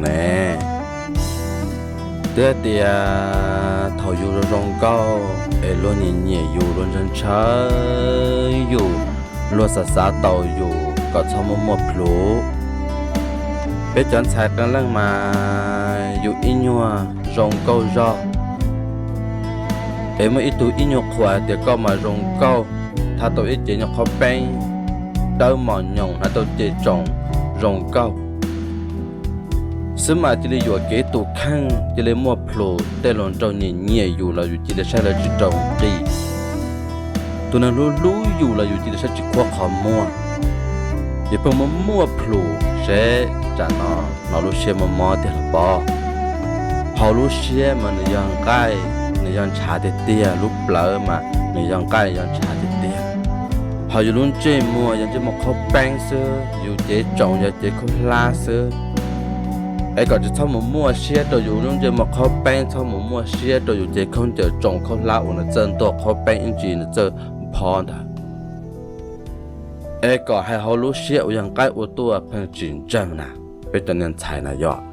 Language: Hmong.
ne. Twb tias thaum yus zoo nkauj es luag nyiam nyiam yus, luag ntshaw ntshaw yus, luag xav xav tau yus kom txhob muaj muaj plhus. Peb cov ntxhais qee leej mas yus ib nyuag zoo nkauj zog, es muaj ib tug ib nyuag qhuas tias koj mas zoo nkauj, hnav tau ib cev nyuag qhaub peeb dawb mos nyoos, hnav tau cev tsoom zoo nkauj xwb mas cia li yuam kev tus kheej, cia li muaj plhus, tej luag nraug nyiam nyiam yus los yus cia li saib lawv tsis rau nqi. Tus neeg hlub hlub yus los yus cia li saib tsis khuab qhov muag. Ces pheej muaj muaj plhus seb tsam no hnov lub siab mob mob tiag los pob. Hauv lub siab mas nws yog nqaij, nws yog ntshav tiag tiag, lub plawv mas nws yog nqaij yog ntshav tiag tiag. Hos yus lub ntsej muag yog ntsej muag qhaub peeb xwb, yus cev tsoom yog cev khaub hlab xwb. Es kom tsis txhob mus muaj siab rau yus lub ntsej muag qhaub peeb, txhob mus muaj siab rau yus cev khaub ncaws tsoom khaub hlab uas nws txawj ntuag qhaub peeb ib ntsis nws txawj phob ntawd. Es kom hais hauv lub siab uas yog nqaij ua tuaj pheej tsis ntseeg na, peb cov niag ntxhais na yog.